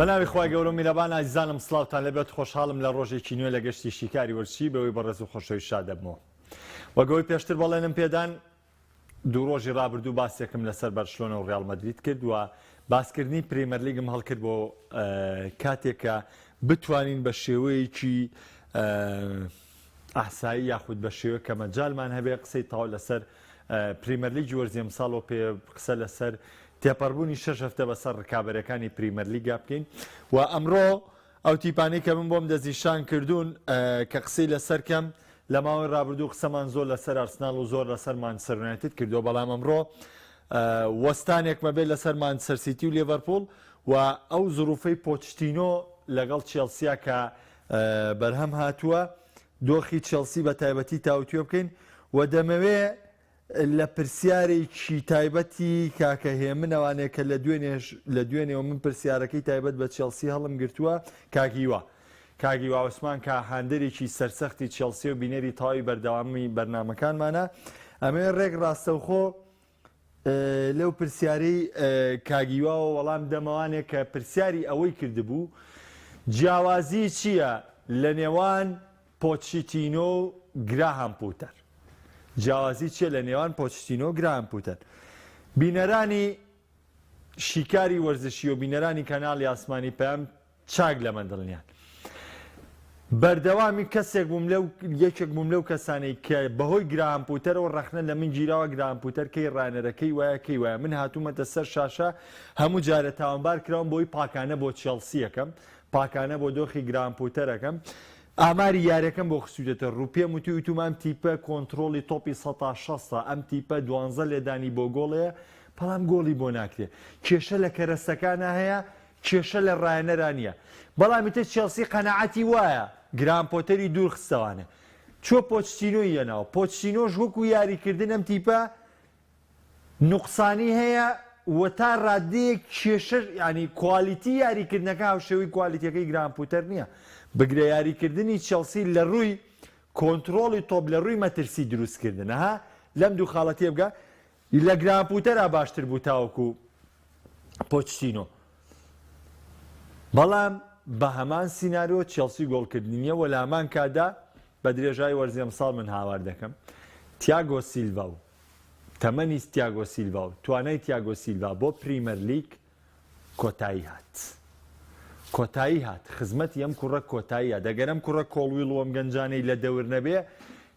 بەناوی خوای گەورە و میرەبان ئازیزانم سڵاوتان لێبێت خۆشحاڵم لە ڕۆژێکی نوێ لە گەشتی شیکاری وەرزشی بەوەی بەڕێز و خۆشەویست شاد دەبمەوە وەک ئەوەی پێشتر بەڵێنم پێدان دوو ڕۆژی ڕابردوو باسێکم لەسەر بەرشلۆنە و ڕیاڵ مەدرید کرد و باسکردنی پریمەرلیگم هەڵکرد بۆ کاتێک کە بتوانین بە شێوەیەکی ئاسایی یاخود بە شێوە کە مەجالمان هەبێ قسەی تەواو لەسەر پریمەرلیگی وەرزی ئەمساڵ و پێ قسە لەسەر تێپەڕبوونی شەش هەفتە بەسەر ڕکابەرەکانی پریمەرلیگا بکەین و ئەمڕۆ ئەو تیپانەی کە من بۆم دەستنیشان کردوون کە قسەی لەسەر کەم لە ماوەی ڕابردوو قسەمان زۆر لەسەر ئارسناڵ و زۆر لەسەر مانچستەر یونایتد کردووە بەڵام ئەمڕۆ وەستانێکمە بێت لەسەر مانچستەر سیتی و لێڤەرپوڵ و ئەو زروفەی پۆچتینۆ لەگەڵ چێڵسیا کە بەرهەم هاتووە دۆخی چێڵسی بە تایبەتی تاوتوێ بکەین و دەمەوێ لە پرسیارێکی تایبەتی کاکە هێمنەوانێ کە لە دوێنێش لە دوێنێەوە من پرسیارەکەی تایبەت بە چێڵسی هەڵم گرتووە کاک هیوا کاک هیوا عوسمان کە هاندەرێکی سەرسەختی چێڵسی و بینەری تەواوی بەردەوامی بەرنامەکانمانە ئەمەوێ ڕێک ڕاستەوخۆ لەو پرسیارەی کاک هیواوە وەڵام دەمەوانێ کە پرسیاری ئەوەی کردبوو جیاوازی چییە لە نێوان پۆچتینۆ و گراهام پوتەر جیاوازی چیە لە نێوان پۆچتینۆ و گراهام پوتەر؟ بینەرانی شیکاری وەرزشی و بینەرانی کەناڵی ئاسمانی پەیام چاک لەمە دڵنیان. بەردەوامی کەسێک بووم لەو یەکێک بووم لەو کەسانەی کە بەهۆی گراهام پوتەرەوە ڕەخنە لە من گیراوە گراهام پوتەر کەی ڕانەرەکەی وایە کەی وایە من هاتوومەتە سەر شاشە هەموو جارە تاوانبار کراوم بۆی پاکانە بۆ چێڵسیەکەم پاکانە بۆ دۆخی گراهام پوتەرەکەم ئاماری یاریەکەم بۆ خستویتەتە ڕوو پێم وتی وتومە ئەم تیپە کۆنتڕۆڵی تۆپی سەتا شەستە ئەم تیپە دوانزە لێدانی بۆ گۆڵ هەیە بەڵام گۆڵی بۆ ناکرێ کێشە لە کەرەسەکانا هەیە کێشە لە ڕایەنەرا نییە بەڵام ئیتر چێڵسی قەناعەتی وایە گرام پۆتەری دوور خستەوانێ چۆ پۆچتینۆی یەناوە پۆچتینۆش وەکو یاریکردن ئەم تیپە نوقسانی هەیە و تا راددەیەک کێشەش یانی کوالیتی یاریکردنەکە هاوشێوەی کوالیتیەکەی گراهام پوتەر نییە، بگرە یاریکردنی چێڵسی لە رووی کۆنترۆڵی تۆپ لە رووی مەترسی دروستکردن ها لەم دوو خاڵە تێبگە لە گراهام پوتەرا باشتر بوو تاوەکو پۆچتینۆ بەڵام بە هەمان سیناریۆ چێڵسی گۆڵکردنی نییە و لە هەمان کاتدا بە درێژای وەرزی ئەمساڵ من هاوار دەکەم تیاگۆ سیلڤا و تەمەنی تیاگۆ سیلڤا و توانای تیاگۆ سیلڤا بۆ پریمەرلیگ کۆتایی هات. کۆتایی هات، خزمەتی ئەم کوڕە کۆتایی هات. ئەگەر ئەم کوڕە کۆڵویڵ و ئەم گەنجانەی لە دەور نەبێ،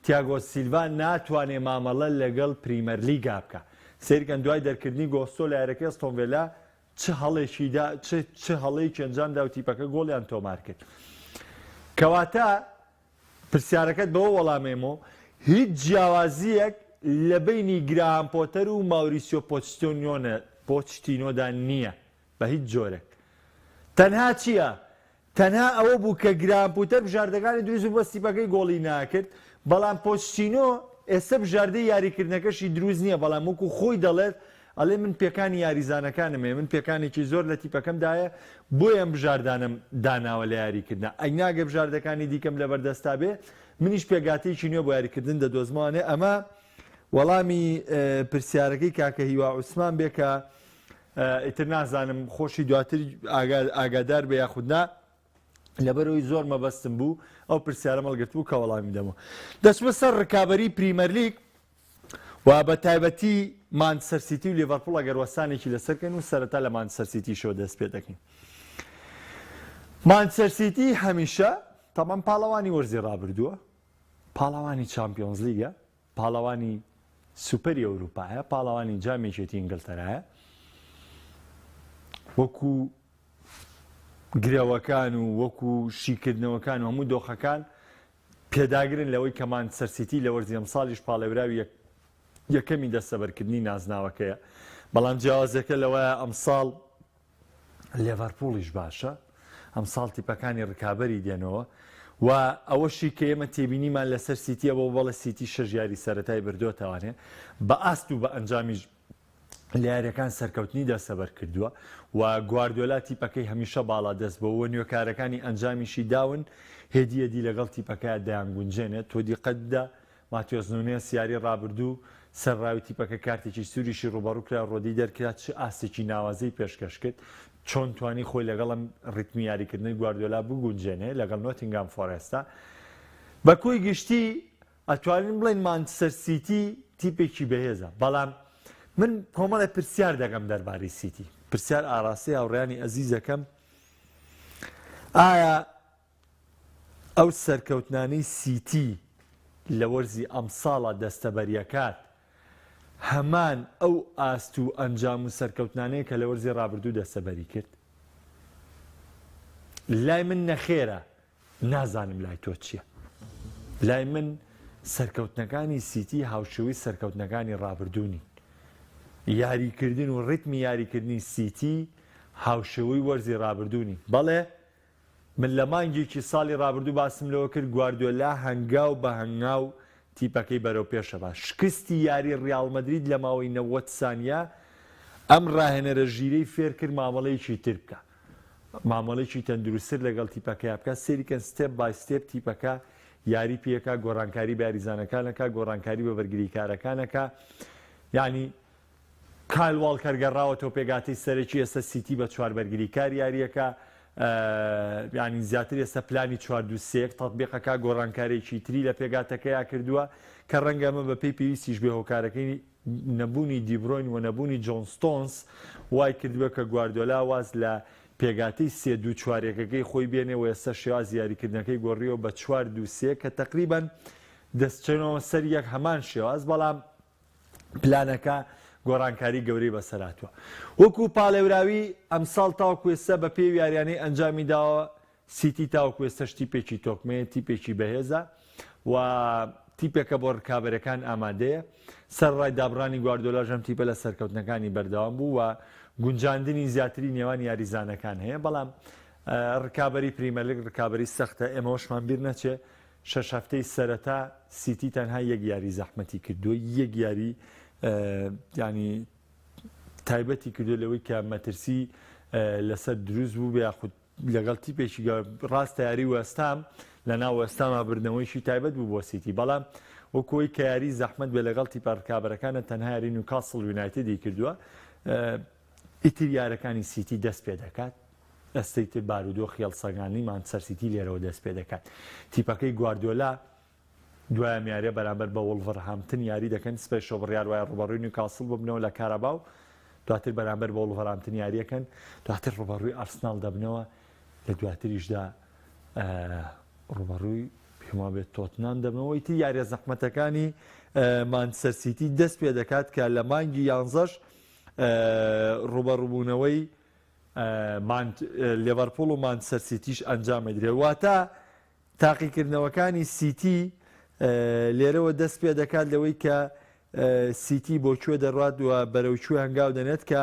تیاگۆ سیلڤا ناتوانێ مامەڵە لەگەڵ پریمەرلیگا بکا. سەیرکەن دوای دەرکردنی گۆستۆ لە یاریەکەی ئەستۆن ڤێلا چ هەڵێکی دا، چ چ هەڵەیەکی ئەنجام دا و تیپەکە گۆڵیان تۆمار کرد. کەواتە پرسیارەکەت بەوە وەڵامێمەوە، هیچ جیاوازییەک لە بەینی گراهام پۆتەر و ماوریسیۆ پۆچتینۆدا نییە بە هیچ جۆرێک. تەنها چییە؟ تەنها ئەوە بوو کە گراهام پوتەر بژاردەکانی دروست بوو بەس تیپەکەی گۆڵی ناکرد، بەڵام پۆچتینۆ ئێستە بژاردەی یاریکردنەکەشی دروست نییە، بەڵام وەکو خۆی دەڵێت ئەڵێ من پێکانی یاریزانەکانم هەیە، من پێکانێکی زۆر لە تیپەکەمدایە، بۆیە ئەم بژاردانەم داناوە لە یاریکردنا، ئەگنا گەر بژاردەکانی دیکەم لەبەردەستا بێ، منیش پێکهاتەیەکی نوێ بۆ یاریکردن دەدۆزمەوانێ. ئەمە وەڵامی پرسیارەکەی کاکە هیوا عوسمان بێ کە ئیتر نازانم خۆشی دواتر ئاگادار بێ یاخود نا، لەبەرئەوەی زۆر مەبەستم بوو ئەو پرسیارەم هەڵگرتبوو کە وەڵامی بدەمەوە. دەچمە سەر رکابەریی پریمەرلیگ. و بە تایبەتی مانچستەر سیتی و لیڤەرپوڵ ئەگەر وەستانێکی لەسەر کەین و سەرەتا لە مانچستەر سیتیشەوە دەست پێ دەکەین. مانچستەر سیتی هەمیشە تەبعەن پاڵەوانی وەرزی ڕابردووە، پاڵەوانی چامپیۆنزلیگە، پاڵەوانی سوپەری ئەوروپایە، پاڵەوانی جامی یەکێتی ئینگلتەرایە. وەکو گرەوەکان و وەکو شیکردنەوەکان و هەموو دۆخەکان پێداگرن لەوەی کە مانچستەر سیتی لە وەرزی ئەمساڵیش پاڵێوراوی یەکەمی دەستەبەرکردنی نازناوەکەیە، بەڵام جیاوازیەکە لەوەیە ئەمساڵ لێڤەرپوڵیش باشە، ئەمساڵ تیپەکانی رکابەری دێنەوە و ئەوەشی کە ئێمە تێبینیمان لەسەر سیتیە بۆ بەڵێ سیتی شەش یاری سەرەتای بردۆتەوانێ بە ئاست و بە ئەنجامیش لە یاریەکان سەرکەوتنی دەستەبەر کردووە و گواردیۆلا تیپەکەی هەمیشە باڵادەست بووە و نوێکارەکانی ئەنجامیشی داون هێدی هێدی لەگەڵ تیپەکەیا دەیانگونجێنێت تۆ دیقەت بدە ماتیۆس نونێس یاری ڕابردوو سەرڕاوی تیپەکە کارتێکی سووریشی ڕووبەڕوو کرا ڕۆدی دەرکرا چ ئاستێکی ناوازەی پێشکەش کرد. چۆن توانی خۆی لەگەڵ ئەم ڕیتمی یاریکردنەی گواردیۆلا بگونجێنێ لەگەڵ نۆتینگام فۆرێستا. بە کۆی گشتی ئەتوانین بڵێین مانچستەر سیتی تیپێکی بەهێزە، بەڵام من کۆمەڵێ پرسیار دەکەم دەربارەی سیتی، پرسیار ئاراستەی هاوڕێیانی ئەزیزەکەم، ئایا ئەو سەرکەوتنانەی سیتی لە وەرزی ئەمساڵا دەستەبەریەکات هەمان ئەو ئاست و ئەنجام و سەرکەوتنانەیە کە لە وەرزی ڕابردوو دەستەبەری کرد؟ لای من نەخێرە، نازانم لای تۆ چیە؟ لای من سەرکەوتنەکانی سیتی هاوشێوەی سەرکەوتنەکانی ڕابردوو نین. یاریکردن و ڕیتمی یاریکردنی سیتی هاوشێوەی وەرزی ڕابردوو نین. بەڵێ من لە مانگێکی ساڵی ڕابردوو باسم لەوە کرد گواردیۆلا هەنگاو بە هەنگاو تیپەکەی بەرەو پێشەبا. شکستی یاری ڕیاڵ مەدرید لە ماوەی 90 سانیە ئەم ڕاهێنەرە ژیرەی فێرکرد مامەڵەیەکی تر بکا. مامەڵەیەکی تەندروستتر لەگەڵ تیپەکەیا بکات، سەیری کەن step by step تیپەکە یاری پێکا، گۆڕانکاری بە یاریزانەکان ئەکا، گۆڕانکاری بە بەرگریکارەکان ئەکا، یانی کایل واڵکەر گەڕاوەتەوە پێکهاتەی سەرەکی، ئێستا سیتی بە چوار بەرگریکار یاریەکە، یانی زیاتر ئێستا پلانی چوار دوو سێ یەک تەتبیق ئەکا، گۆڕانکاریی تری لە پێکهاتەکەیا کردووە کە ڕەنگە ئەمە بەپێی پێویستیش بێ هۆکارەکەی نەبوونی دیبرۆین و نەبوونی جۆن ستۆنس وای کردووە کە گواردیۆلا واز لە پێکهاتەی سێ دوو چوار یەکەکەی خۆی بێنێ و ئێستا شێوازی یاریکردنەکەی گۆڕیوە بە چوار دوو سێ کە تەقریبەن دەچنەوە سەر یەک هەمان شێواز بەڵام پلانەکە گۆڕانکاری گەورەی بەسەر هاتووە. وەکو پاڵێوراوی ئەمساڵ تاوەکو ئێستا بە پێی یاریانەی ئەنجامی داوە سیتی تاوەکو ئێستەش تیپێکی تۆکمەیە، تیپێکی بەهێزە و تیپێکە بۆ رکابەرەکان ئامادەیە. سەرەڕای دابڕانی گواردیۆلاش ئەم تیپە لە سەرکەوتنەکانی بەردەوام بوو و گونجاندنی زیاتری نێوان یاریزانەکان هەیە، بەڵام رکابەری پریمەرلیگ رکابەری سەختە، ئێمەوەشمان بیر نەچێ شەش هەفتەی سەرەتا سیتی تەنها یەک یاری زەحمەتی کردووە، یەک یاری یانی تایبەتی کردووە لەوەی کە مەترسی لەسەر دروست بوو یاخود لەگەڵ تیپێکی ڕاستە یاری وێستهام لە ناو وێستهاما بردنەوەیشی تایبەت بوو بۆ سیتی بەڵام وەکوی کە یاری زەحمەت بێ لەگەڵ تیپە ڕکابەرەکانە تەنها یاری نیوکاسڵ یونایتدی کردووە ئیتر یارەکانی سیتی دەست پێ دەکات ئەستەی تر بارودۆخی هەڵسەنگاندنی مانچستەر سیتی لێرەوە دەست پێ دەکات تیپەکەی گواردیۆلا دوایەم یاریە بەرامبەر بە وڵڤەرهامپتن یاری دەکەن، سبەی شەو بڕیار وایە ڕووبەڕووی نیوکاسڵ ببنەوە لە کاراباو، دواتر بەرامبەر بە وڵڤەرهامپتن یاریەکەن، دواتر ڕووبەڕووی ئارسناڵ دەبنەوە، لە دواتریشدا ڕووبەڕووی پێم وابێت تۆتنام دەبنەوە. ئیتر یاریە زەحمەتەکانی مانچستەر سیتی دەست پێ دەکات کە لە مانگی یانزەش ڕووبەڕووبوونەوەی لێڤەرپوڵ و مانچستەر سیتیش ئەنجام دەدرێت. واتە تاقیکردنەوەکانی سیتی لێرەوە دەست پێ دەکات لەوەی کە سیتی بۆ کوێ دەڕات و بەرەو کوێ هەنگاو دەنێت کە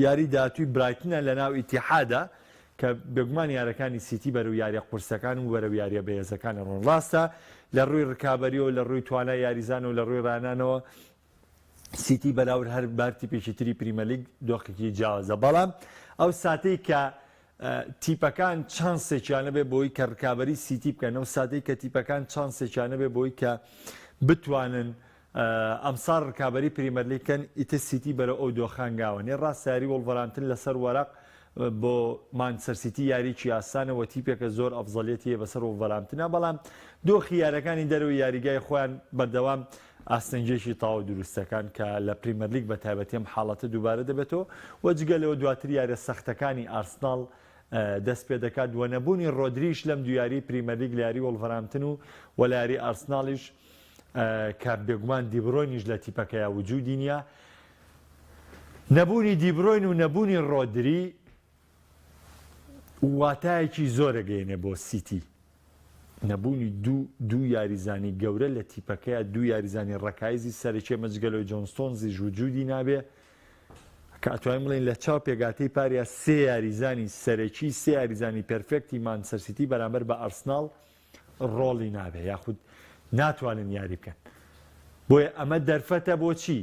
یاری داهاتووی برایتنە لە ناو ئیتیحادە کە بێگومان یارەکانی سیتی بەرەو یاریە قورسەکان و بەرەو یاریە بەهێزەکان ڕۆن ڕاستە لە ڕووی ڕکابەریەوە لە ڕووی توانای یاریزان و لە ڕووی ڕانانەوە سیتی بەراورد هەر بار تیپێکی تری پریمەرلیگ دۆخێکی جیاوازە بەڵام ئەو ساتەی کە تیپەکان چانسێکیانە بێ بۆی کە ڕکابی سیتی بکەن ئەو ساتەی کە تیپەکان چانسێکیانە بێ بۆی کە بتوانن ئەمساڵ ڕکابی پریمەرلیگ کەن ئیتر سیتی بەرەو ئەو دۆخانگاوە نێ ڕاستیاری وڵڤەرامتن لەسەر وەرەق بۆ مانچستەر سیتی یاریی ئاسانە و تیپێکە زۆر ئەفزەلیەتی هەیە بەسەر وڵڤەرامتنا بەڵام دۆخی یارەکانی دەرەوەی یاریگای خۆیان بەردەوام ئاستەنگیەکی تەواو دروستەکان کە لە پریمەرلیگ بە تایبەتی ئەم حاڵەتە دووبارە دەبێتەوە و جگە لەوە دواتر یاریە سەختەکانی ئارسناڵ دەست پێدەکات و نەبوونی ڕۆدریش لەم دوو یاریی پریمەرلیگ لە یاری وۆڵڤەرامپتن و و لە یاری ئارسناڵیش کە بێگومان دیبرۆینیش لە تیپەکەیا وجودی نییە نەبوونی دیبرۆین و نەبوونی ڕۆدری واتایەکی زۆر ئەگەیەنێ بۆ سیتی. نەبوونی دوو دوو یاریزانی گەورە لە تیپەکەیا، دوو یاریزانی ڕەکایزی سەرەکی، ئەمە جگە لەوەی جۆن ستۆنزیش وجودی نابێ، کە ئەتوانین بڵێین لە چاو پێکهاتەی پاریا سێ یاریزانی سەرەکی، سێ یاریزانی perfect ی مانچستەر سیتی بەرامبەر بە ئارسناڵ ڕۆڵی نابێ یاخود ناتوانن یاری بکەن. بۆیە ئەمە دەرفەتە بۆچی؟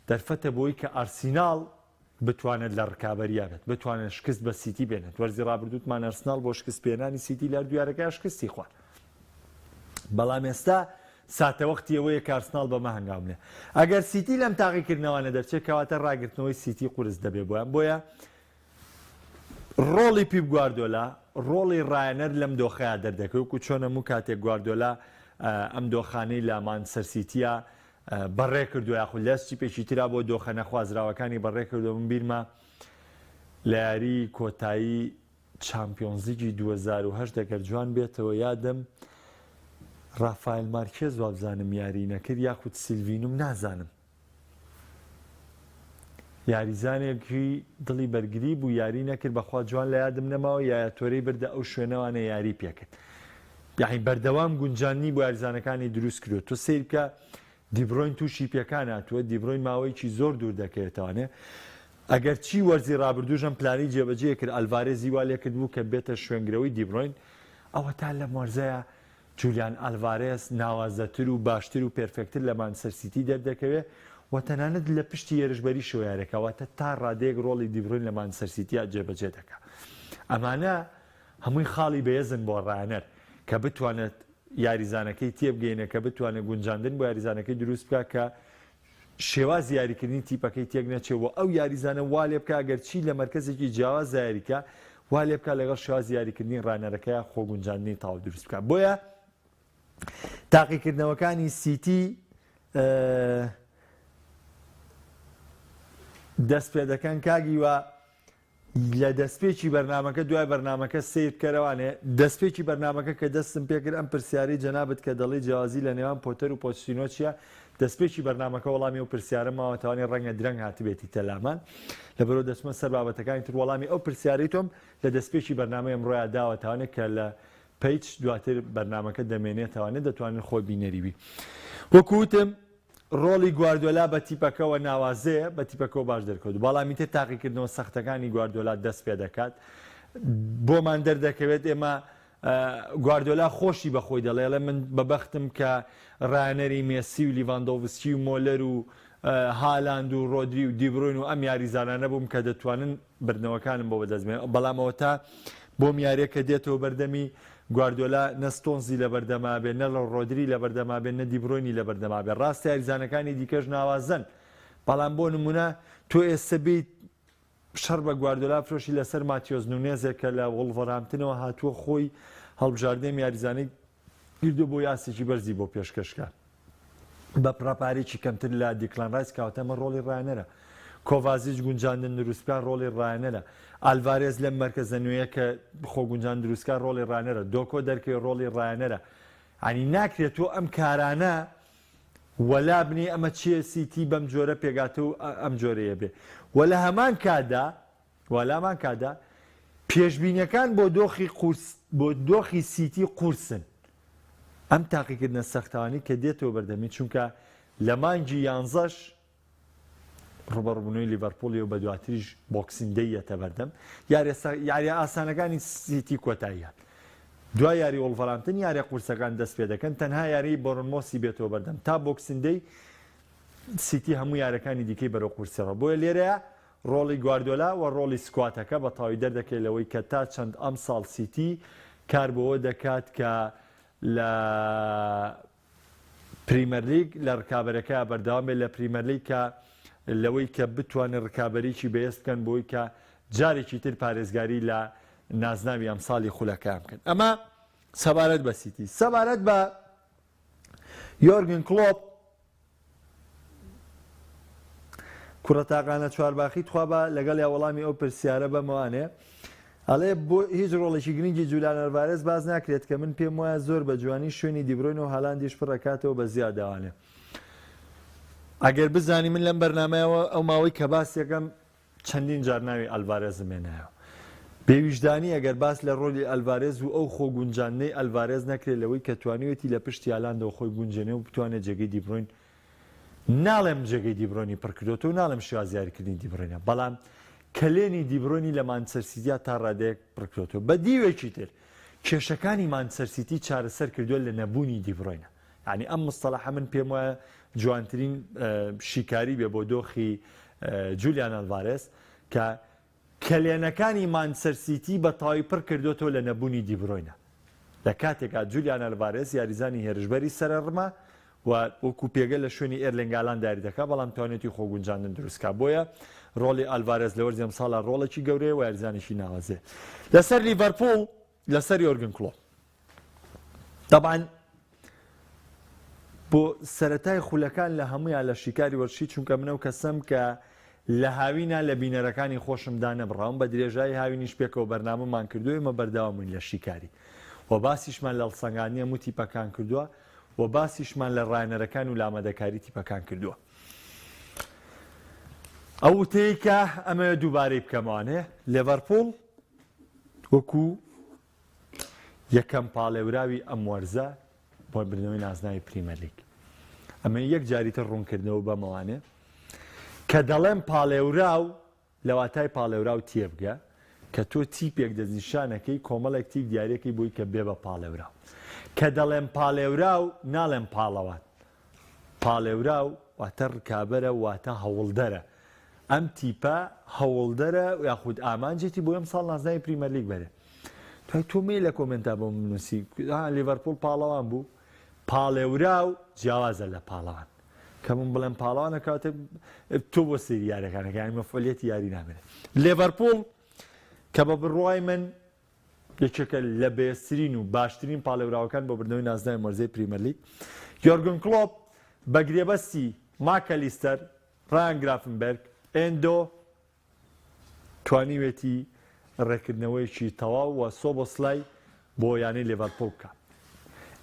دەرفەتە بۆی کە ئارسیناڵ بتوانێت لە رکابەرییا بێت، بتوانێت شکست بە سیتی بێنێت، وەرزی رابردوو وتمان ئەرسناڵ بۆ شکست پێهێنانی سیتی لە هەردوو یارەکەیا شکستی خوارد، بەڵام ئێستا ساتەوەختی ئەوەیە کە ئەرسناڵ بەمە هەنگاو بنێ، ئەگەر سیتی لەم تاقیکردنەوانە دەرچێت کەواتە راگرتنەوەی سیتی قورس دەبێت بۆیان، بۆیە. ڕۆڵی پیپ گواردۆلا، ڕۆڵی ڕایەنەر لەم دۆخەیا دەردەکەوێت، وەکو چۆن هەموو کاتێک گواردۆلا ئەم دۆخانەی لە مانچستەر سیتیا بەڕێکردووە یاخود لە تیپێکی ترا بۆ دۆخە نەخوازراوەکانی بەڕێکردووە، من بیرمە لە یاری کۆتایی چامپیۆنزلیگی 2008 ئەگەر جوان بێتەوە یادم ڕافایل مارکێز وابزانم یاری نەکرد یاخود سیلڤینوم نازانم. یاریزانێکی دڵی بەرگری بوو یاری نەکرد بەخوا جوان لە یادم نەماوە یایا تۆرەی بردە ئەو شوێنەوانە یاری پێکرد یاعی بەردەوام گونجاندنی بۆ یاریزانەکانی دروست کردو تۆ سەیر بکە دیبرۆین تووشی پێکان هاتووە دیبرۆین ماوەیەکی زۆر دوور دەکەوێتەوانێ ئەگەر چی وەرزی ڕابردووش ئەم پلانی جێبەجێ کرد ئەلڤارێزی وا لێکرد بوو کە بێتە شوێنگرەوەی دیبرۆین ئەوە تا لەم وەرزەیە جولیان ئالڤارێز ناوازەتر و باشتر و perfect تر لە مانچستەر سیتی دەردەکەوێت و تەنانەت لە پشتی هێرشبەریشەوە یاریەکا، واتە تا ڕادەیەک ڕۆڵی دیبرۆین لە مانچستەر سیتیا جێبەجێ دەکا. ئەمانە هەمووی خاڵی بەهێزن بۆ ڕاهێنەر کە بتوانێت یاریزانەکەی تێبگەینێ، کە بتوانێت گونجاندن بۆ یاریزانەکەی دروست بکا کە شێوازی یاریکردنی تیپەکەی تێک نەچێ و ئەو یاریزانە وا لێ بکا گەر چی لە مەرکەزێکی جیاوازدا یاری کا وا لێ بکا لەگەڵ شێوازی یاریکردنی ڕانەرەکەیا خۆگونجاندنی تەواو دروست بکا بۆیە تاقیکردنەوەکانی سیتی دەست پێ دەکەن کاک هیوا لە دەستپێکی بەرنامەکە دوای بەرنامەکە سەیر بکەرەوانێ دەستپێکی بەرنامەکە کە دەستم پێکرد ئەم پرسیارەی جەنابت کە دەڵێی جیاوازی لە نێوان پۆتەر و پۆچتینۆ چییە دەستپێکی بەرنامەکە وەڵامی ئەو پرسیارە ماوەتەوانێ ڕەنگە درەنگ هاتبێتیتە لامان لەبەرەوە دەچمە سەر بابەتەکانی تر وەڵامی ئەو پرسیارەی تۆم لە دەستپێکی بەرنامەی ئەمڕۆیا داوەتەوانێ کە لە page دواتر بەرنامەکە دەمێنێتەوانێ دەتوانن خۆی بینەری بی وەکو وتم ڕۆڵی گواردیۆلا بە تیپەکەوە ناوازەیە، بە تیپەکەوە باش دەرکەوت، بەڵام ئیتر تاقیکردنەوە سەختەکانی گواردیۆلا دەست پێدەکات، بۆمان دەردەکەوێت ئێمە گواردیۆلا خۆشی بە خۆی دەڵێ، ئەڵێ من بە بەختم کە ڕایەنەری مێسی و لیڤاندۆڤسکی و مۆلەر و هالاند و ڕۆدری و دیبرۆین و ئەم یاریزانانە بووم کە دەتوانن بردنەوەکانم بۆ بەدەست بێنن، بەڵام ئەوەتا بۆم یارییە کە دێتەوە بەردەمی گواردیۆلا نە ستۆنزی لەبەردەما بێ، نە ڕۆدری لەبەردەما بێ، نە دیبرۆینی لەبەردەما بێ. ڕاستە یاریزانەکانی دیکەش ناوازەن، بەڵام بۆ نموونە تۆ ئێستە بێیت شەڕ بە گواردیۆلا فرۆشی لەسەر ماتیۆس نونێزێک کە لە وڵڤەرهامپتنەوە هاتووە خۆی هەڵبژاردنی ئەم یاریزانەی کردووە بۆی ئاستێکی بەرزی بۆ پێشکەش کات بە پڕەپارێکی کەمتر لە دیکلان ڕایس کاوتە ئەمە ڕۆڵی ڕایەنەرە کۆڤازیچ گونجاندن دروستکە ڕۆڵی ڕایەنەرە ئالڤارێز لەم مەرکەزە نوێیە کە خۆ گونجان دروستکە ڕۆڵی ڕانەرە دۆکۆ دەرکەوێ ڕۆڵی ڕایەنەرە ئەنی ناکرێت تۆ ئەم کارانە وەلا بنێ ئەمە چیە سیتی بەم جۆرە پێگاتە و ئەم جۆرەیە بێ وە لە هەمان کاتدا وە لامان کاتدا پێشبینیەکان بۆ دۆخی قورس بۆ دۆخی سیتی قورسن ئەم تاقیکردنە سەختانی کە دێتەوە بەردەمی چونکە لە مانگی یانزەش ڕوبەڕبوونەوەی لیڤەرپوڵی و بەدواتریش Boxing Day یەتە بەردەم یاریە ئاسانەکانی سیتی کۆتاییان دوای یاری وڵڤەرامتن یاریە قورسەکان دەست پێ دەکەن تەنها یاری بۆرنمۆسی بێتەوە بەردەم تا Boxing Day سیتی هەموو یارەکانی دیکەی بەرەو قورسیڕە بۆیە لێرەیە ڕۆڵی گواردۆلا و ڕۆڵی squad ەکە بە تەواوی دەردەکەوێت لەوەی کە تا چەند ئەمساڵ سیتی کار بۆوە دەکات کە لە پریمەرلیگ لە ڕکابەرەکەیا بەردەوام بێت لە پریمەرلیگ کە لەوەی کە بتوانن ڕکابەریی بەهێز بکەن بۆی کە جارێکی تر پارێزگاری لە نازناوی ئەمساڵی خولەکەیان بکەن ئەمە سەبارەت بە سیتی سەبارەت بە یۆرگن کلۆپ کوڕە تاقانە چوارباخی تخوا با لەگەڵیا وەڵامی ئەو پرسیارە بەمەوانێ ئەڵێ بۆ هیچ ڕۆڵێکی گرنگی جولیان ئەلڤارێز باس ناکرێت کە من پێم وایە زۆر بە جوانی شوێنی دیبرۆین و هالاندیش پڕەکاتەوە بە زیادەوانێ ئەگەر بزانی من لەم بەرنمەیەوە ئەو ماوەی کە باس یەکەم چەندین جار ناوی ئەلڤارێزم هێنایەوە. بێویژدانی ئەگەر باس لە ڕۆلی ئەلڤارێز و ئەو خۆ گونجاندنەی ئەلڤارێز نەکرێت لەوەی کە توانیوێتی لە پشتی هالاندەوە خۆی بگونجێنێ و بتوانێت جێگەی دیبرۆین ناڵێم جێگەی دیبرۆینی پڕکردۆتەوە و ناڵێم شێوازی یاریکردنی دیبرۆینە بەڵام کەلێنی دیبرۆینی لە مانچستەر سیتیا تا ڕادەیەک پڕکردۆتەوە. بە دیوێکی تر کێشەکانی مانچستەر سیتی چارەسەر کردووە لە نەبوونی دیبرۆینە. یانی ئەم مستەڵەحە من پێم وایە جوانترین شیکاری بێ بۆ دۆخی جولیان ئەلڤارێز کە کەلێنەکانی مانچستەر سیتی بە تەواوی پڕ کردۆتەوە لە نەبوونی دیبرۆینە لە کاتێکا جولیان ئەلڤارێز یاریزانی هێرشبەری سەرەڕمە. و وەکو پێگە لە شوێنی ئێرلینگ هالاند یاری دەکات، بەڵام توانیویەتی خۆگونجاندن دروست بکات. بۆیە ڕۆڵی ئالڤارێز لە وەرزی ئەمساڵا ڕۆڵێکی گەورەیە و یاریزانێکی ناوازەیە. لەسەر لیڤەرپوڵ، لەسەر یۆرگن کلۆپ تەبعەن بۆ سەرەتای خولەکان لە هەمویان لە شیکاری وەرزشی چونکە من ئەو کەسەم کە لە هاوینا لە بینەرەکانی خۆشم دانەبڕاوم بە درێژایی هاوینیش پێکەوە بەرنامەمان کردووە ئێمە بەردەوام بووین لە شیکاری و باسیشمان لە هەڵسەنگاندنی هەموو تیپەکان کردووە و باسیشمان لە ڕاهێنەرەکان و لامادەکاری تیپەکان کردووە. ئەو وتەیە کە ئەمەوێ دووبارەی بکەمەوانێ لێڤەرپوڵ وەکو یەکەم پاڵێوراوی ئەم وەرزە بۆ بردنەوەی نازناوی پریمەرلیگ ئەمە یەک جاری تر ڕوونکردنەوە بەمەوانێ کە دەڵێم پاڵێوراو لە واتای پاڵێوراو تێبگە کە تۆ تیپێک دەستنیشانەکەی کۆمەڵێک تیپ دیارەکەی بۆی کە بێ بە پاڵێوراو کە دەڵێم پاڵێوراو ناڵێم پاڵەوان پاڵێوراو واتە ڕکابەرە واتە هەوڵدەرە ئەم تیپە هەوڵدەرە یاخود ئامانجێتی بۆ ئەمساڵ نازناوی پریمەرلیگ بەرێ دوای تۆ مەی لە کۆمێنتا بۆم بنووسی لیڤەرپوڵ پاڵەوان بوو پاڵێوراو جیاوازە لە پاڵەوان کە من بڵێم پاڵەوانە کاتێک تۆ بۆ سەیری یاریەکانەکە یانی مەفعولیەتی یاری نامێنێت لێڤەرپوڵ کە بە بڕوای من یەکێکە لە بەێزترین و باشترین پاڵێوراوەکان بۆ بردنەوەی نازناوی وەرزەی پریمەرلیگ یۆرگن کلۆپ بە گرێبەستی ماکەلیستەر ڕایان گرافنبێرگ ئێندۆ توانیوێتی ڕێککردنەوەیەکی تەواو و سۆبۆسلای بۆ یانەی لێڤەرپوڵ بکات.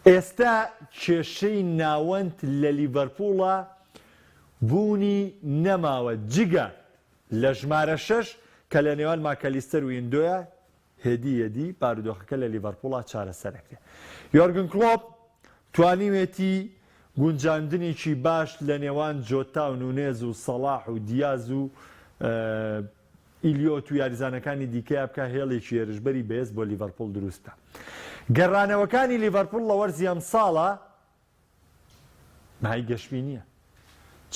ئێستا کێشەی ناوەند لە لیڤەرپوڵە بوونی نەماوە جگە لە ژمارە شەش کە لە نێوان ماکەلیستەر و ئیندۆیە هێدی هێدی بارودۆخەکە لە لیڤەرپوڵا چارەسەر ئەکرێ. یۆرگن کلۆپ توانیوێتی گونجاندنێکی باش لە نێوان جۆتا و نونێز و سەڵاح و دیاز و ئیلیۆت و یاریزانەکانی دیکەیا بکا هێڵێکی هێرشبەری بەهێز بۆ لیڤەرپوڵ دروست بکا. گەڕانەوەکانی لیڤەرپوڵ لە وەرزی ئەمساڵا مایەی گەشبینییە.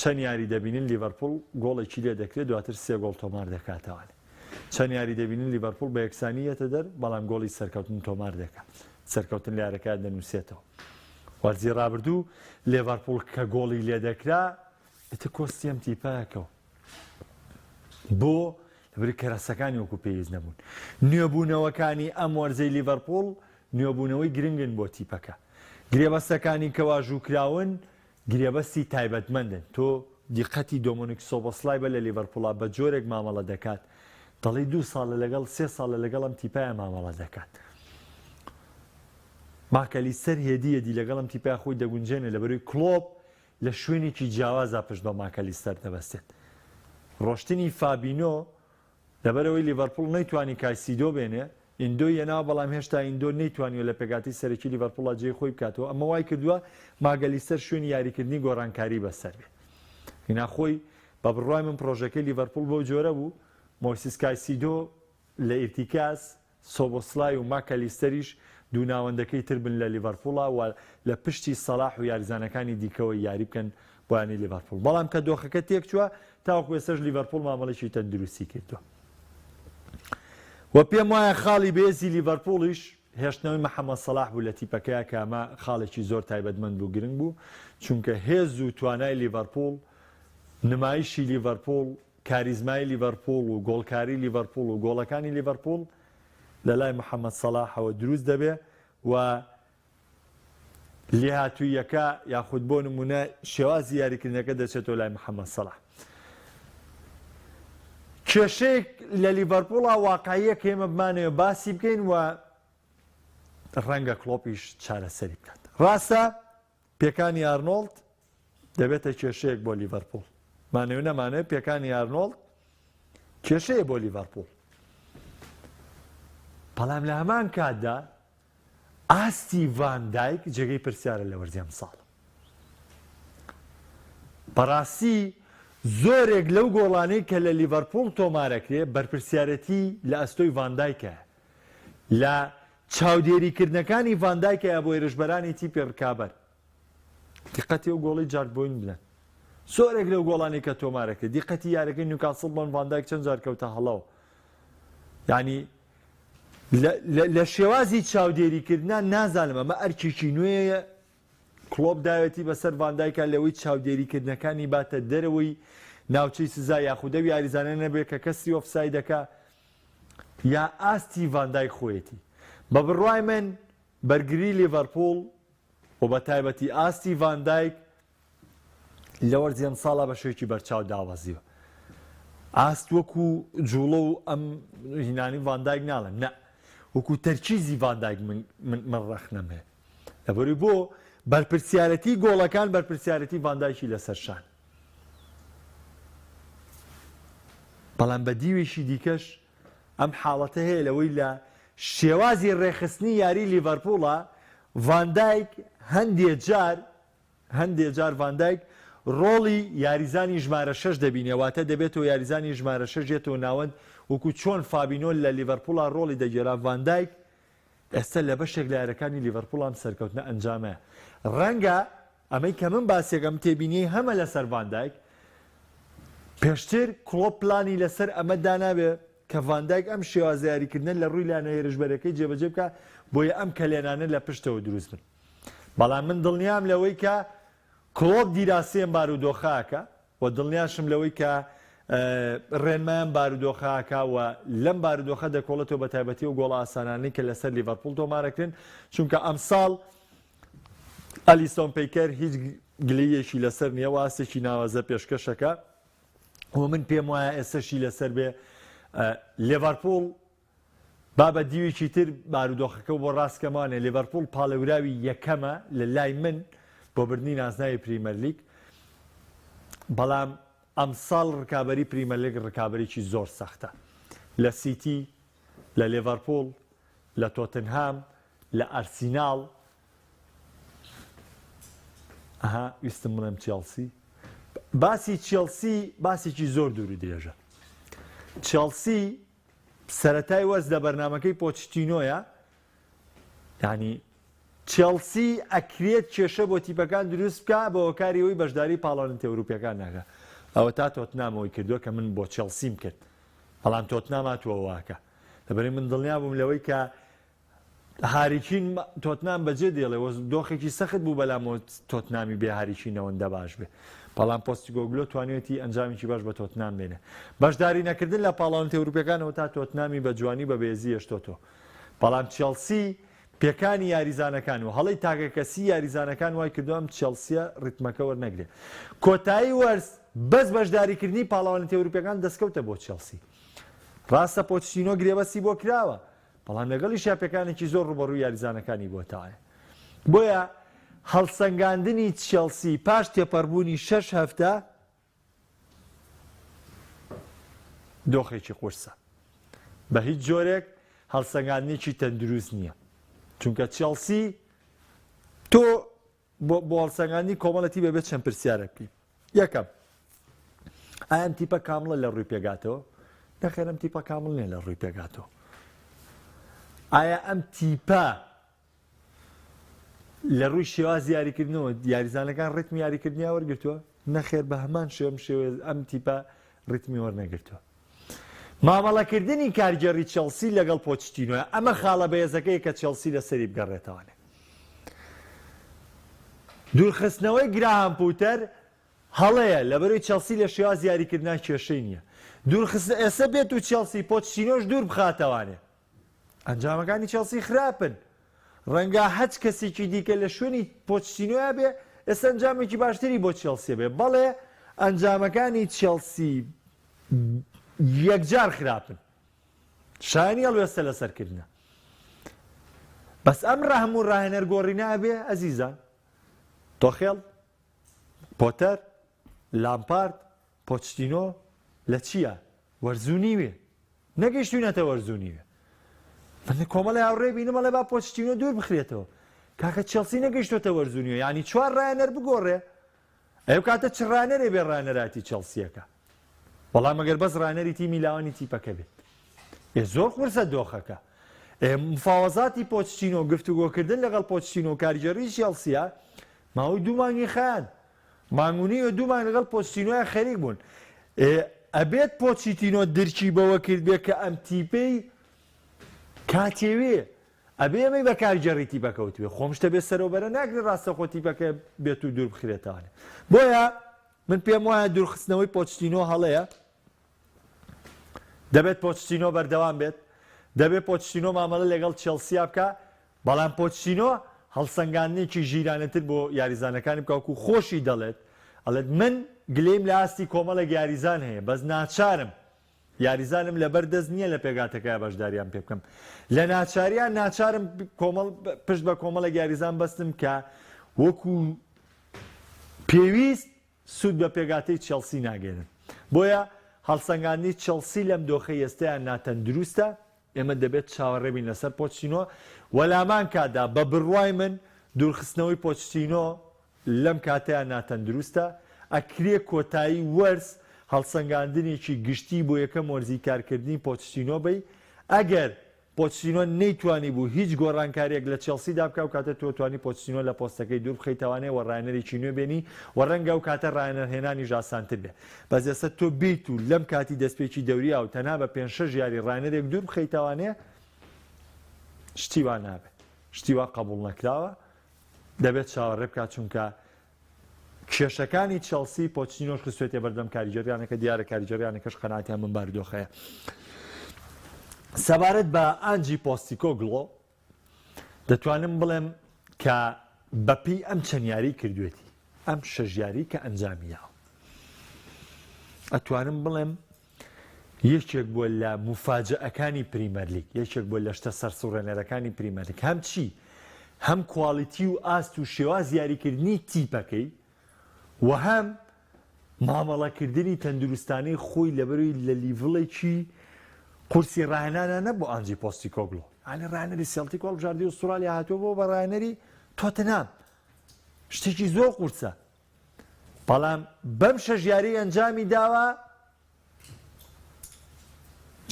چەند یاری دەبینن لیڤەرپوڵ گۆڵێکی لێ دەکرێت دواتر سێ گۆڵ تۆمار دەکاتەوە. چەند یاری دەبینن لیڤەرپوڵ بە یەکسانی یەتە دەر بەڵام گۆڵی سەرکەوتن تۆمار دەکات سەرکەوتن لە یارەکە دەنووسێتەوە وەرزی رابردوو لێڤەرپوڵ کە گۆڵی لێدەکرا ئیتر کۆستی ئەم تیپەکەو بۆ لەبری کەرەسەکانی وەکو پێویست نەبوون نوێبوونەوەکانی ئەم وەرزەی لیڤەرپوڵ نوێبوونەوەی گرنگن بۆ تیپەکە گرێبەستەکانی کە واژووکراون گرێبەستی تایبەتمەندن، تۆ دیقەتی دۆمۆنیک سۆبۆسلای بە لە لیڤەرپوڵا بە جۆرێک مامەڵە دەکات دەڵێی دوو ساڵە لەگەڵ سێ ساڵە لەگەڵ ئەم تیپایە مامەڵە دەکات. ماکەلیستەر هێدی هێدی لەگەڵ ئەم تیپای خۆی دەگونجێنێ لەبەرەوەی کلۆپ لە شوێنێکی جیاوازا پشت بە ماکەلیستەر دەبەستێت. ڕۆشتنی فابینۆ لەبەرئەوەی لیڤەرپوڵ نەیتوانی کایسیدۆ بێنێ، ئیندۆی هێناوە، بەڵام هێشتا ئیندۆ نەیتوانیوە لە پێکهاتەی سەرەکی لیڤەرپوڵا جێی خۆی بکاتەوە، ئەمە وایکردووە ماگەلیستەر شوێنی یاریکردنی گۆڕانکاری بەسەر بێ. هینا خۆی بە بڕوای من پڕۆژەکەی لیڤەرپوڵ بەو جۆرە بوو، مۆیسیس کایسیدۆ لە ئیرتیکاز، سۆبۆسلای و ماکالیستەریش دوو ناوەندەکەی تر بن لە لیڤەرپوڵا و لە پشتی سەڵاح و یاریزانەکانی دیکەوە یاری بکەن بۆ یانەی لیڤەرپوڵ بەڵام کە دۆخەکە تێکچووە تاوەکو ئێستاش لیڤەرپوڵ مامەڵێکی تەندروستی کردووە و پێم وایە خاڵی بەهێزی لیڤەرپوڵیش هێشتنەوەی محەممەد سەڵاح بوو لە تیپەکەیە کە ئەمە خاڵێکی زۆر تایبەتمەند بوو گرنگ بوو چونکە هێز و توانای لیڤەرپوڵ نمایشی لیڤەرپوڵ کاریزمای لیڤەرپوڵ و گۆڵکاری لیڤەرپوڵ و گۆڵەکانی لیڤەرپوڵ لە لای محەمەد سەڵاحەوە دروست دەبێ و لێهاتووییەکە یاخود بۆ نمونە شێوازی یاریکردنەکە دەچێتەوە لای محەمەد سەڵاح. کێشەیەک لە لیڤەرپوڵا واقعیە کە ئێمە بمانەوێ باسی بکەین و ڕەنگە کلۆپیش چارەسەری بکات. ڕاستە پێکانی ئارنۆڵد دەبێتە کێشەیەک بۆ لیڤەرپوڵ. مانەوێ نەمانەوێ پێکانی ئارنۆڵد کێشەیە بۆ لیڤەرپوڵ. بەڵام لە هەمان کاتدا ئاستی ڤان دایک جێگەی پرسیارە لە وەرزی ئەمساڵ. بەڕاستی زۆرێک لەو گۆڵانەی کە لە لیڤەرپوڵ تۆمارەکرێ بەرپرسیارەتی لە ئەستۆی ڤان دایکە لە چاودێریکردنەکانی ڤان دایکەیە بۆ هێرشبەرانی تیپی ڕکابەر. دیقەتی ئەو گۆڵەی جارد بۆین بدەن. زۆرێک لەو گۆڵانەی کە تۆمارەکرێت دیقەتی یاریەکەی نیوکاسڵ بۆن ڤان دایک چەند جار کەوتە هەڵەوە. یعنی لە شێوازی چاودێریکردنا نازانم ئەمە ئەرکێکی نوێیە. کڵۆپ داوێتی بەسەر ڤاندایکا لەوەی چاودێریکردنەکانی باتە دەرەوەی ناوچەی سزا یاخود ئەو یاریزانە نەبێت کە کەسری ئۆفسایدەکە یا ئاستی ڤاندایک خۆیەتی. بە بڕوای من بەرگری لیڤەرپوڵ و بە تایبەتی ئاستی ڤاندایک لە وەرزی ئەمساڵا بە شێوەیەکی بەرچاو دابەزیوە. ئاست وەکو جوڵە و ئەم هینانی ڤاندایک ناڵێم نە وەکو تەرکیزی ڤاندایک من من من ڕەخنەم هەیە لەبەروی بۆ بەرپرسیارەتی گۆڵەکان بەرپرسیارەتی ڤاندایکی لەسەر شان بەڵام بە دیوێکی دیکەش ئەم حاڵەتە هەیە لەوەی لە شێوازی ڕێکخستنی یاری لیڤەرپوڵە ڤاندایک هەندێ جار هەندێ جار ڤان دایک ڕۆڵی یاریزانی ژمارە شەش دەبینێ، واتە دەبێتەوە یاریزانی ژمارە شەش یەتەوە ناوەند، وەکو چۆن فابینۆ لە لیڤەرپوڵا ڕۆڵی دەگێرا، ڤان دایک ئێستا لە بەشێک لە یاریەکانی لیڤەرپوڵ ئەم سەرکەوتنە ئەنجامەیە. ڕەنگە ئەمەی کە من باسیەکەم تێبینیەی هەمە لەسەر ڤان دایک، پێشتر کڵۆپ پلانی لەسەر ئەمە دانابێ کە ڤان دایک ئەم شێوازە یاریکردنە لە ڕووی لایەنە هێرشبەرەکەی جێبەجێ بکا، بۆیە ئەم کەلێنانە لە پشتەوە دروست بن. بەڵام من دڵنیام لەوەی کە کڵۆپ دیراسی ئەم بارودۆخە ئەکا و دڵنیاشم لەوەی کە ڕێنمای ئەم بارودۆخە ئەکا و لەم بارودۆخە دەکۆڵێتەوە بە تایبەتی ئەو گۆڵە ئاسانانەی کە لەسەر لیڤەرپوڵ تۆمارەکرێن چونکە ئەمساڵ ئەلیسۆن پەیکەر هیچ گلەییەکی لەسەر نییە و ئاستێکی ناوازە پێشکەشەکە و من پێم وایە ئێستەشی لەسەر بێ لێڤەرپوڵ با بە دیوێکی تر بارودۆخەکە بۆ ڕاست کەمەوانێ، لیڤەرپوڵ پاڵێوراوی یەکەمە لە لای من بۆ بردنی نازناوی پریمەرلیگ، بەڵام ئەمساڵ ڕکابەری پریمەرلیگ ڕکابەرێکی زۆر سەختە لە سیتی، لە لیڤەرپوڵ، لە تۆتنهام، لە ئەرسیناڵ، ئەها ویستم بڵێم چێڵسی باسی چێڵسی باسێکی زۆر دوور و درێژە چێڵسی سەرەتای وەرز لە بەرنامەکەی پۆچتینۆیە یانی چێڵسی ئەکرێت کێشە بۆ تیپەکان دروست بکە بە هۆکاری ئەوەی بەشداری پاڵاوێتی ئەوروپیەکان ناکە ئەوە تا تۆتنامەوەی کردووە کە من بۆ چێڵسیم کرد بەڵام تۆتنام هاتووە واکە لەبەری من دڵنیا بووم لەوەی کە هاری کین تۆتنام بەجێ دێڵێ و دۆخێکی سەخت بوو بەلامەوە تۆتنامی بێ هاری کین ئەوەندە باش بێ بەڵام پۆستیکۆگلۆ توانیوێتی ئەنجامێکی باش بە تۆتنام بێنێ بەشداری نەکردن لە پاڵاوێتی ئەوروپیەکانەوە تا تۆتنامی بە جوانی بە بەهێزی هێشتۆتەوە بەڵام چێڵسی پێکانی یاریزانەکان و هەڵەی تاکەکەسی یاریزانەکان وای کردو ئەم چێڵسیە ڕیتمەکە وەرنەگرێ کۆتایی وەرز بەس بەشداریکردنی پاڵاوێتی ئەوروپیەکان دەستکەوتە بۆ چێڵسی ڕاستە پۆچتینۆ گرێبەستی بۆ کراوە بەڵام لەگەڵیشیا پێکانێکی زۆر ڕووبەڕووی یاریزانەکانی بۆتەوە. بۆیە هەڵسەنگاندنی چێڵسی پاش تێپەڕبوونی شەش هەفتە دۆخێکی قورسە. بە هیچ جۆرێک هەڵسەنگاندنێکی تەندروست نییە. چونکە چێڵسی تۆ بۆ بۆ هەڵسەنگاندنی کۆمەڵە تیپ ئەبێت چەند پرسیارێک بکەین. یەکەم، ئایا ئەم تیپە کامڵە لە ڕووی پێگاتەوە؟ نەخێر ئەم تیپە کامڵ نییە لە ڕووی پێگاتەوە. ئایا ئەم تیپە لە ڕووی شێوازی یاریکردنەوە یاریزانەکان ڕیتمی یاریکردنیان وەرگرتووە؟ نەخێر بە هەمان شێوە شێوە ئەم تیپە ڕیتمی وەرنەگرتووە. مامەڵەکردنی کارگێڕی چێڵسی لەگەڵ پۆچتینۆیە، ئەمە خاڵە بەهێزەکەیە کە چێڵسی لەسەری بگەڕێتەوانێ. دوورخستنەوەی گراهام پوتەر هەڵەیە، لەبەرئەوەی چێڵسی لە شێوازی یاریکردنا کێشەی نییە. دوورخستن ئێستا بێت و چێڵسی پۆچتینۆش دوور بخاتەوانێ. ئەنجامەکانی چێڵسی خراپن. ڕەنگە هەچ کەسێکی دیکە لە شوێنی پۆچتینۆیا بێ ئێستا ئەنجامێکی باشتری بۆ چێڵسی بێ. بەڵێ ئەنجامەکانی چێڵسی یەکجار خراپن شایانی هەڵوێستە لەسەر کردنە بەس ئەم ڕەهەم و ڕاهێنەر گۆڕینە ئەبێ ئەزیزان تۆخێڵ پۆتەر لامپارد پۆچتینۆ لە چییە وەرزو نیوێ نەگەیشتوینەتە وەرزو نیوێ من کۆمەڵی هاوڕێ بینم ئەڵێ با پۆچتینۆ دوور بخرێتەوە کاکە چێڵسی نەگەیشتۆتە وەرزو نیوێ یعنی چوار ڕاهێنەر بگۆڕێ ئەو کاتە چ ڕانەرێ بێ ڕانەراتی چێڵسیەکە بەڵام ئەگەر بەس ڕانەری تیمی لاوانی تیپەکە بێت ئێ زۆر قورسە دۆخەکە ئێ مفاوەزاتی پۆچتینۆ گفتوگۆکردن لەگەڵ پۆچتینۆ کارگێڕی چێڵسیە ماوەی دوو مانگی خایاند مانگ و نیوە دوو مانگ لەگەڵ پۆچتینۆیان خەریک بوون ئێ ئەبێت پۆچیتینۆ درکی بەوە کرد بێ کە ئەم تیپەی کاتێوێ. ئەبێ ئەمەی بە کارگێڕی تیپەکە وتبێ خۆم شتە بێ سەرەوبەرە ناکرێ ڕاستەخۆ تیپەکە بێت و دوور بخرێتەوانێ بۆیە من پێم وایە دوورخستنەوەی پۆچتینۆ هەڵەیە دەبێت پۆچتینۆ بەردەوام بێت دەبێت پۆچتینۆ مامەڵە لەگەڵ چێڵسیا بکە بەڵام پۆچتینۆ هەڵسەنگاندنێکی ژیرانەتر بۆ یاریزانەکانی بکە وەکو خۆشی دەڵێت ئەڵێت من گلەیم لە ئاستی کۆمەڵێک یاریزان هەیە بەس ناچارم یاریزانم لەبەر دەست نییە لە پێکهاتەکەیا بەشداریان پێ بکەم لە ناچاریا ناچارم کۆمەڵ پشت بە کۆمەڵێک یاریزان بەستم کە وەکو پێویست سوود بە پێکهاتەی چێڵسی ناگەێنن بۆیە هەڵسەنگاندنی چێڵسی لەم دۆخەی ئێستەیان ناتەندروستە ئێمە دەبێت چاوەڕێ بین لەسەر پۆچتینۆ و لامان کاتدا بە بڕوای من دوورخستنەوەی پۆچتینۆ لەم کاتەیا ناتەندروستە، ئەکرێ کۆتایی وەرز هەڵسەنگاندنێکی گشتی بۆ یەکەم وەرزی کارکردنی پۆچتینۆ بەی، ئەگەر پۆچتینۆ نەیتوانیبوو هیچ گۆڕانکاریەک لە چێڵسیدا بکا ئەوکاتە تۆ توانی پۆچتینۆ لە پۆستەکەی دوور بخەیتەوانێ و ڕاهێنەرێکی نوێ بێنی و ڕەنگە ئەو کاتە ڕاهێنەر هێنانیش ئاسانتر بێ بەس ئێستا تۆ بیت و لەم کاتی دەستپێکی دەوریا و تەنها بە پێنج شەش یاری ڕاهێنەرێک دوور بخەیتەوانێ شتی وا نابێت شتی وا قبوڵ نەکراوە دەبێت چاوەڕێ بکات چونکە کێشەکانی چێڵسی پۆچتینۆش خستوێتە بەردەم کاریگەریانەکە دیارە کاریگەریانەکەش قەناعەتیان بەم بارودۆخەیە سەبارەت بە ئانجی پۆستیکۆگلۆ دەتوانم بڵێم کە بەپی ئەم چەند یاری کردوێتی ئەم شەش یاری کە ئەنجامی یاوە ئەتوانم بڵێم یەکێک بووە لە موفاجەئەکانی پریمەرلیگ، یەکێک بووە لە شتە سەرسوڕێنەرەکانی پریمەرلیگ، هەم چی؟ هەم quality و ئاست و شێوازی یاریکردنی تیپەکەی و هەم مامەڵەکردنی تەندروستانەی خۆی لەبەروی لە level ێکی قورسی ڕاهێنانە نەبوو ئانجی پۆستیکۆگلۆ یانی ڕاهێنەری سێڵتیک هەڵبژاردەی ئوسترالیا هاتووە بۆ بە ڕاهێنەری تۆتنهام شتێکی زۆر قورسە بەڵام بەم شەش یاری ئەنجامی داوە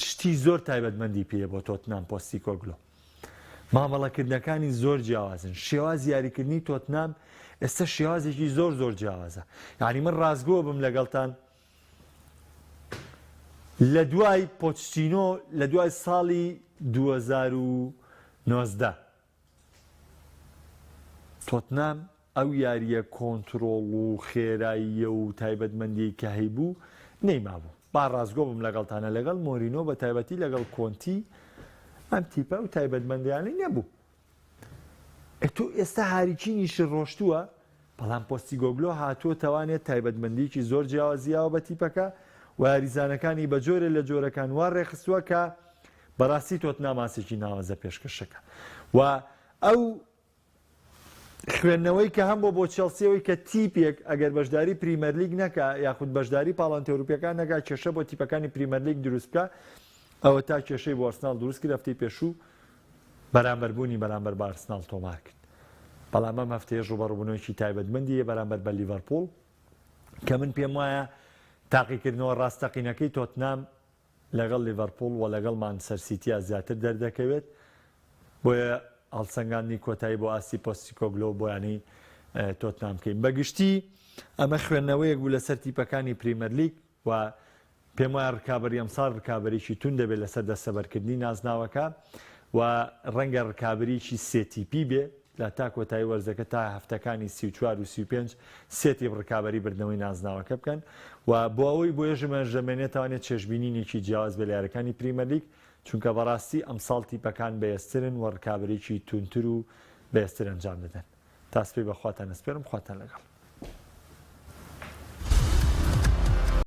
شتی زۆر تایبەتمەندی پێیە بۆ تۆتنام پۆستیکۆگلۆ مامەڵەکردنەکانی زۆر جیاوازن شێواز یاریکردنی تۆتنام ئێستا شێوازێکی زۆر زۆر جیاوازە یعنی من ڕاستگۆ بم لەگەڵتان لە دوای پۆچتینۆ لە دوای ساڵی 2019 تۆتنام ئەو یارییە کۆنترۆڵ و خێراییە و تایبەتمەندیەی کە هەیبوو نەیمابوو. با ڕاستگۆ بم لەگەڵتانا لەگەڵ مۆرینۆ بە تایبەتی لەگەڵ کۆنتی ئەم تیپە ئەو تایبەتمەندیانەی نەبوو. ئێ تۆ ئێستا هاری کینیشی ڕۆشتووە بەڵام پۆستیگۆگلۆ هاتووە توانێت تایبەتمەندیەکی زۆر جیاوازی یاوە بە تیپەکە و یاریزانەکانی بە جۆرێ لە جۆرەکان وا ڕێکخستووە کە بەڕاستی تۆتنام ئاستێکی ناوازە پێشکەشەکە و ئەو خوێندنەوەی کە هەم بۆ بۆ چێڵسی ئەوەی کە تیپێک ئەگەر بەشداری پریمەرلیگ نەکا یاخود بەشداری پاڵانتە ئەوروپیەکان نەکا کێشە بۆ تیپەکانی پریمەرلیگ دروست بکە ئەوە تا کێشەی بۆ ئەرسناڵ دروست کرد هەفتەی پێشوو بەرامبەربوونی بەرامبەر بە ئەرسناڵ تۆمار کرد بەڵام ئەم هەفتەیەش ڕووبەڕووبوونەوەیەکی تایبەتمەندی بەرامبەر بە لیڤەرپوڵ کە من پێم وایە تاقیکردنەوە ڕاستەقینەکەی تۆتنام لەگەڵ لیڤەرپوڵ و لەگەڵ مانچستەر سیتیا زیاتر دەردەکەوێت، بۆیە هەڵسەنگاندنی کۆتایی بۆ ئاستی پۆستیکۆگلۆ بۆ یانەی تۆتنام بکەین. بە گشتی ئەمە خوێندنەوەیەک بوو لەسەر تیپەکانی پریمەرلیگ و پێم وایە ڕکابەری ئەمساڵ ڕکابەریی توند دەبێت لەسەر دەستەبەرکردنی نازناوەکە و ڕەنگە ڕکابەریی سێ تیپی بێ لە تا کۆتایی وەرزەکە تا هەفتەکانی 34 و 35 سێ تیپ ڕکابەری بردنەوەی نازناوەکە بکەن و بۆ ئەوەی بۆ یەژمەش دەمێنێتوانێت چێژبینینێکی جیاواز بێ لە یاریەکانی پریمەرلیگ چونکە بەڕاستی ئەمساڵ تیپەکان بەهێزترن و ڕکابەریی توندتر و بەهێزتر ئەنجام دەدەن. تا سبەی بە خواتان ئەسپێرم خواتان لەگەڵ.